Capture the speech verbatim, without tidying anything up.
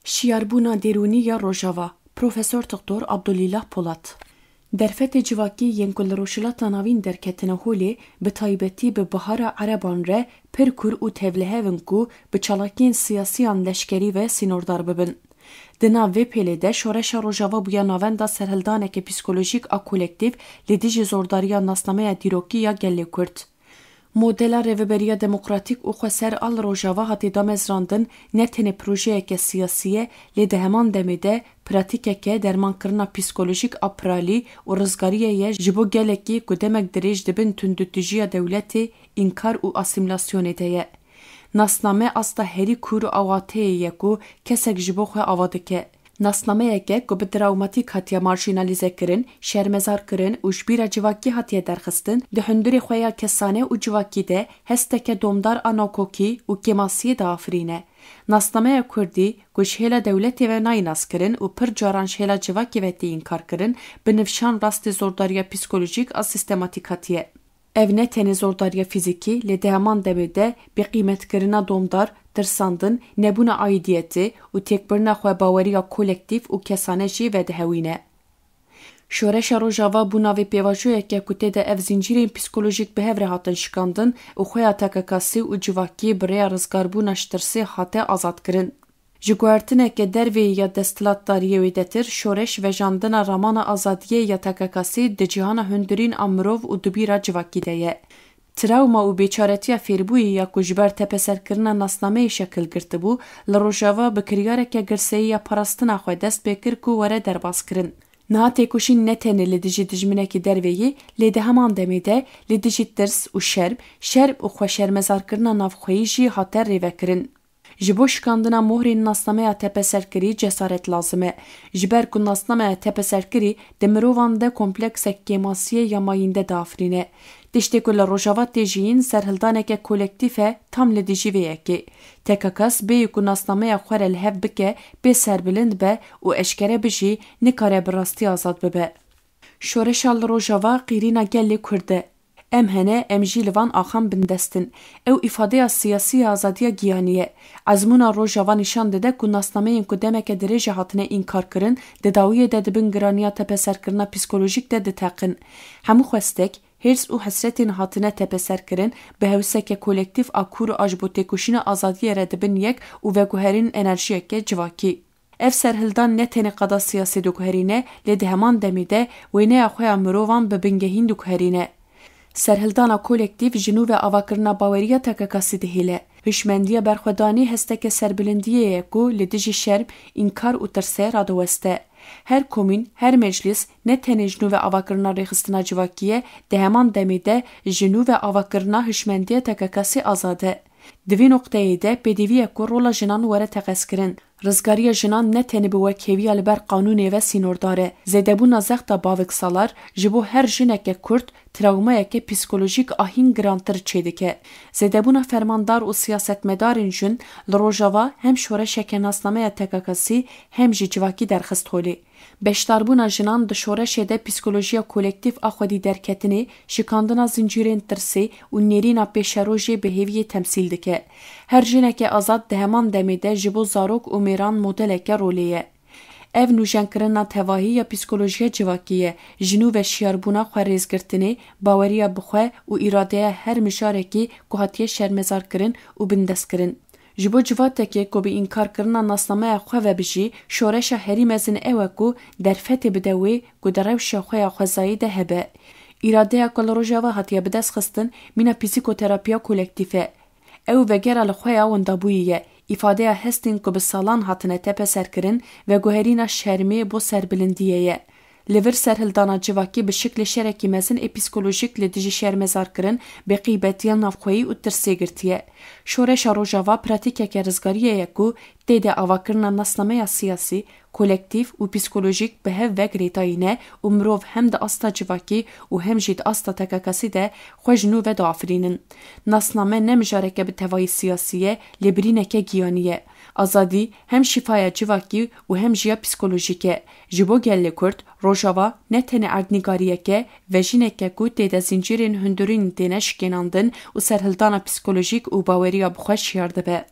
Şiyarbûna derûnî ya Rojava, Profesor Doktor Abdulîlah Polat. Derfetê civakî yên ku li Rojhilata Navîn derketine holê, bi taybetî bi Bihara Ereban re pir kûr û tevlihev in ku bi çalakiyên siyasî yan leşkerî ve sînordar bibin. Di nav vê pêlê de Şoreşa Rojava bûye navenda serhildaneke psîkolojîk a kolektîf li dijî zordariya nasnameya dîrokî ya gelê Kurd. Modela rêveberiya demokratîk û xweser a li Rojava hatî damezrandin ne tenê projeyeke siyasî ye, lê di heman demê de pratîkeke dermankirina psîkolojîk a piralî û rizgariyê ye ji bo gelekî ku demek dirêj di bin tundûtîjiya dewletê, înkar û asîmlasyonê de ye. Nasname asta herî kûr û awateyê ye ku kesek ji bo xwe ava dike. Nasnameyeke ku bi trawmatîk hatiye marjînalîzekirin, şermezarkirin û ji bîra civakî hatiye derxistin, di hundirê xwe ya kesane û civakî de hesteke domdar a nakokî û kêmasiyê diafirîne. Nasnameya kurdî ku ji hêla dewletê ve nayê naskirin û pir caran ji hêla civakê ve tê înkarkirin, bi nifşan rastê zordariya psîkolojîk a sîstematîk hatiye. Ev ne tenê zordariya fîzîkî, lê di heman demê de bêqîmetkirina domdar, tirsandin, nebûna aîdiyetê û têkbirina xwebaweriya kolektîf û kesane jî vedihewîne. Şoreşa Rojava bûna vê pêvajoyeke ku tê de ev zincîrên psîkolojîk bi hev re hatin şikandin û xweya tekekasî û civakî bi rêya rizgarbûna ji tirsê hate azadkirin. Ji guhertineke derveyî ya desthilatdariyê wêdetir, şoreş vejandina ramana azadiyê ya tekekasî di cîhana hundirîn a mirov û di bîra civakî de ye. Trawma û bêçaretiya fêrbûyî ya ku ji ber tepeserkirina nasnameyê şekil girtibû, li Rojava bi kiryareke girseyî ya parastina xwe dest pê kir ku were derbazkirin. Niha têkoşîn ne tenê li dijî dijminekî derveyî, lê di heman demê de li dijî tirs û şerm, şerm û xweşermezarkirina navxweyî jî hate rêvekirin. Ji bo şikandina mohrên nasnameya tepeserkirî cesaret lazim e. Ji ber ku nasnameya tepeserkirî di mirovan de kompleksek kêmasiyê ya mayînde diafirîne. Tiştê ku li Rojava tê jiyîn serhildaneke kolektîf e tam li dijî vê yekê. T K K S bêyî ku nasnameya xwe re li hev bike, bê serbilind be û eşkere bijî, nikare bi rastî azad bibe. Şoreşa li Rojava qîrîna gelê Kurd e. Em hene, em jî li van axan bindest in. Ew îfadeya siyasî ya azadiya giyanî ye. Ezmûna Rojava nîşan dide ku nasnameyên ku demeke dirêj e hatine înkarkirin, di dawiyê de di bin giraniya tepeserkirina psîkolojîk de diteqin. Hemû xwestek, hêrs û hesretên hatine tepeserkirin, bi hewseke kolektîf a kûr a ji bo têkoşîna azadiyê re dibin yek û veguherîn enerjiyeke civakî. Ev serhildan ne tenê qada siyasî diguherîne, lê di heman demê de wêneya xwe ya mirovan bi bingehîn diguherîne. Serhildana kolektîf ji nû ve avakirina baweriya T K K S dihêle. Hişmendiya berxwedanî hesteke serbilindiyê ye ku li dijî şerm, înkar û tirsê radiweste. Her komîn, her meclis ne tenê ji nû ve avakirina rêxistina civakî ye, di heman demê de ji nû ve avakirina hişmendiya T K K S azad e. Di vî noqteyê de pêdivî ye ku rola jinan were teqezkirin. Rizgariya jinan ne tenê bi wekhêviya li ber qanûnê ve sînordar e. Zêdebûna zexta baviksalar ji bo her jineke Kurd trawmayeke psîkolojîk a hîn girantir çêdike. Zêdebûna fermandar û siyasetmedarên jin li Rojava hem şoreşeke nasnameya T K K S hem jî civakî derxist holê. Beşdarbûna jinan di şoreşê de psîkolojiya kolektîf a xwedî derketinê, şikandina zincîrên tirsê û nêrîna pêşerojê bi hêviyê temsîl dike. Her jineke azad di heman demê de ji bo zarok û mêran modeleke rolê ye. Ev nûjenkirina tevahî ya psîkolojiya civakî ye, ji nû ve şiyarbûna xwerêzgirtinê, baweriya bi xwe û îradeya her mijarekî ku hatiye şermezarkirin û bindestkirin. Ji bo civatekê ku bi înkarkirina nasnameya xwe ve bijî, şoreşa herî mezin ew e ku derfetê bide wê ku di rewşa xwe ya xwezayî de hebe. Îradeya ku li Rojava hatiye bidestxistin, mîna psîkoterapiya kolektîf e. Ew vegera li xwe ya wendabûyî ye, îfadeya hestên ku bi salan hatine tepeserkirin, veguherîna şermê bo serbilindiyê ye. Li vir serhildana civakî bi şiklê şerekî mezin ê psîkolojîk li dijî şermezarkirin, bêqîbetiya navxweyî û tirsê girtiye. Şoreşa Rojava pratîkeke rizgariyê ye ku tê de avakirina nasnameya siyasî, kolektîf û psîkolojîk bi hev ve girêdayî ne û mirov hem di asta civakî û hem jî di asta T K K S de xwe ji nû ve diafirînin. Nasname ne mijareke bi tevayî siyasî ye, lê birîneke giyanî ye. Azadî hem şîfaya civakî û hem jî ya psîkolojîk e. Ji bo gelê Kurd, Rojava ne tenê erdnîgariyek e, vejînek e ku tê de zincîrên hundirîn têne şikênandin û serhildana psîkolojîk û baweriya bi xwe şiyar dibe.